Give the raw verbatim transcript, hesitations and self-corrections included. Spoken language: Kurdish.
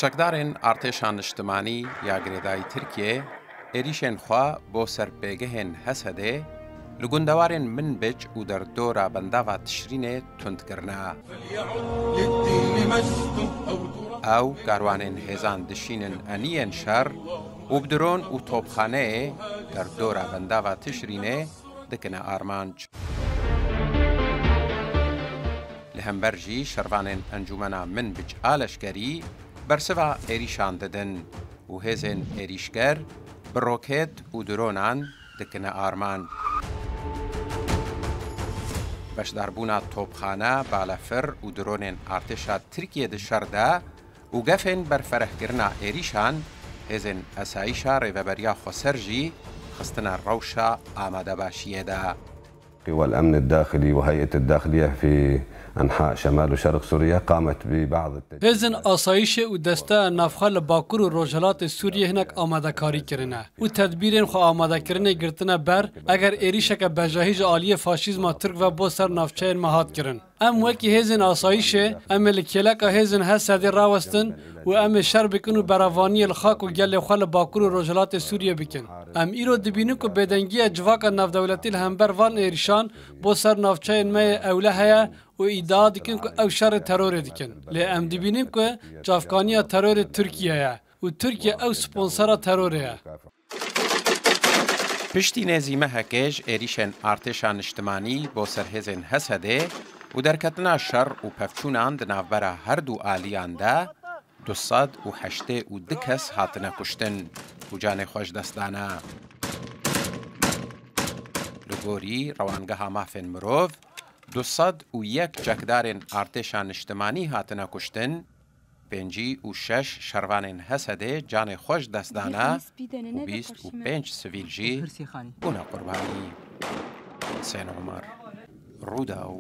Çekdarên Artêşa Niştimanî ya Girêdayî Tirkiyê êrîşên xwe bo ser pêgehên Hesedê li gundewarên Minbic û derdora bendava Tişrînê tund kirine. Ew karwanên hêzan dişînin eniyên şer û bi dron û topxaneyê derdora bendava Tişrînê dikine armanc. Li hember jî şervanên Encûmena Minbic a leşkerî bersiva êrîşan didin û hêzên êrîşger bi roket û dronan dikine armanc. Beşdarbûna topxane, balefir û dronên artêşa Tirkiyê di şer de û gefên berferehkirina êrîşan, hêzên esayîşa Rêveberiya Xweser jî xistine rewşa amadebaşiyê de. والأمن الداخلي وهيئة الداخلية في أنحاء شمال وشرق سوريا قامت ببعض التجهيزات. Hêzên asayîşê û desteya navxwe li Bakur û Rojhilatê Sûriyê hinek amadekarî kirine û tedbîrên xwe amadekirinê girtine ber, eger êrîşeke bejahî ji aliyê faşîzma Tirk ve bo ser navçeyên me hat kirin. Em wekî hêzên asayîşê, em ê li kêleka hêzên Hesedê rawestin û em ê şer bikin û berevaniyê li xak û gelê xwe li Bakur û Rojhilatê Sûriyê bikin. Em îro dibînin ku bêdengiya civaka navdewletî li hember van êrîşan bo ser navçeyên me yê ewle heye û îdia dikin ku ew şerê terorê dikin. Lê em dibînin ku çavkaniya terorê Tirkiye ye û Tirkiye ew sponsora terorê ye. Piştî nêzî mehekê ji êrîşên artêşa niştimanî bo ser hêzên Hesedê û derketina şer û pevçûnan di navbera her du aliyan de, du sed û heştê û du kes hatine kuştin û canê xwe ji dest dane. Li gorî Rewangeha Mafên Mirov, du sed û yek çekdarên artêşa niştimanî hatine kuştin, pêncî û şeş şervanên Hesedê canê xwe ji dest dane û bîst û pênc sivîl jî bûne qurbanî. Husên Omer, Rûdaw.